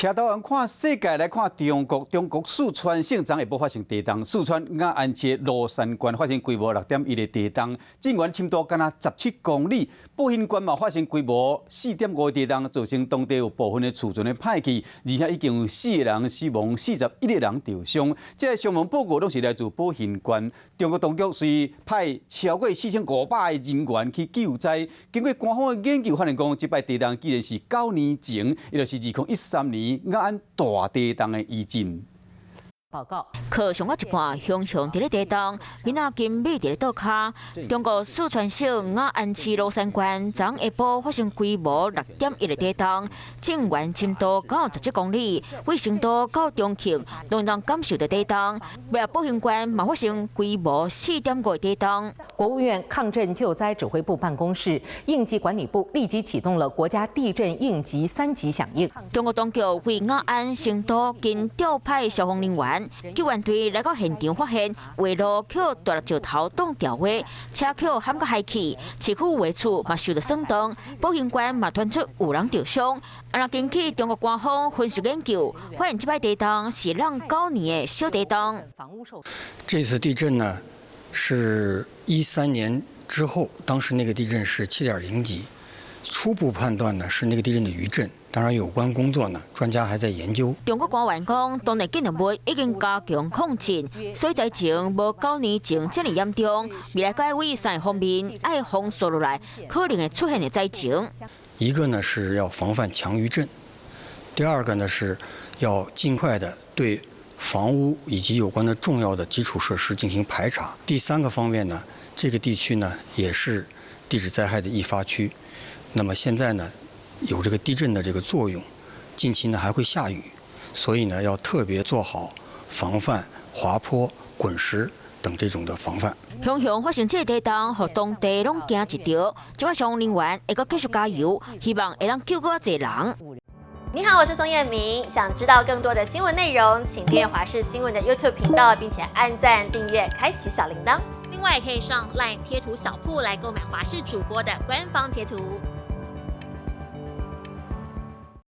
徛台灣看世界，來看中國。中國四川省昨下晡發生地動，四川雅安市蘆山縣發生規模6.1的地動，震源深度敢若17公里。寶興縣嘛發生規模4.5的地動，造成當地有部分的儲存的歹去，而且已經有四個人死亡，41個人受傷。這个傷亡報告攏是來自寶興縣。中國當局隨派超過4500個人員去救災。經過官方的研究發現，講這擺地動竟然是9年前，也就是2013年雅安大地動的餘震。報告，課上到一半，熊熊佇咧地動，囡仔緊覕佇咧桌跤。中國四川省雅安市蘆山縣昨下晡發生規模6.1的地動，震源深度97公里，為成都到重慶攏能感受到地動。尾仔寶興縣嘛發生規模4.5的地動。國務院抗震救災指揮部辦公室、應急管理部立即啟動了國家地震應急三級響應。中國當局為雅安、成都緊調派消防人員、救援隊來到現場，發現畫路予大粒石頭擋牢的，車予撼甲海去，市區有的厝嘛受到損斷，寶興縣嘛傳出有人受傷。啊，若根據中國官方分析研究，發現這擺地動是咱9年的小地動。這次地震呢，是13年之後，當時那個地震是7.0級，初步判斷呢是那個地震的餘震。當然，有關工作呢，專家還在研究。中國官員講，當地建築物已經加強抗震，所以災情無9年前這麼嚴重。未來該為三個方面愛防紲落來可能會出現的災情。一個呢是要防範強餘震，第二個呢是要盡快的對房屋以及有關的重要的基礎設施進行排查。第三個方面呢，這個地區呢也是地質災害的易發區，那麼現在呢，有這個地震的這個作用，近期呢還會下雨，所以呢要特別做好防範滑坡、滾石等這種的防範。雄雄發生這個地動，予當地攏驚一跳。這擺消防人員會閣繼續加油，希望會當救閣較濟人。你好，我是宋燕明。想知道更多的新聞內容，請訂閱華視新聞的 YouTube 頻道，並且按讚、訂閱、開啟小鈴鐺。另外，可以上 LINE 貼圖小鋪來購買華視主播的官方貼圖。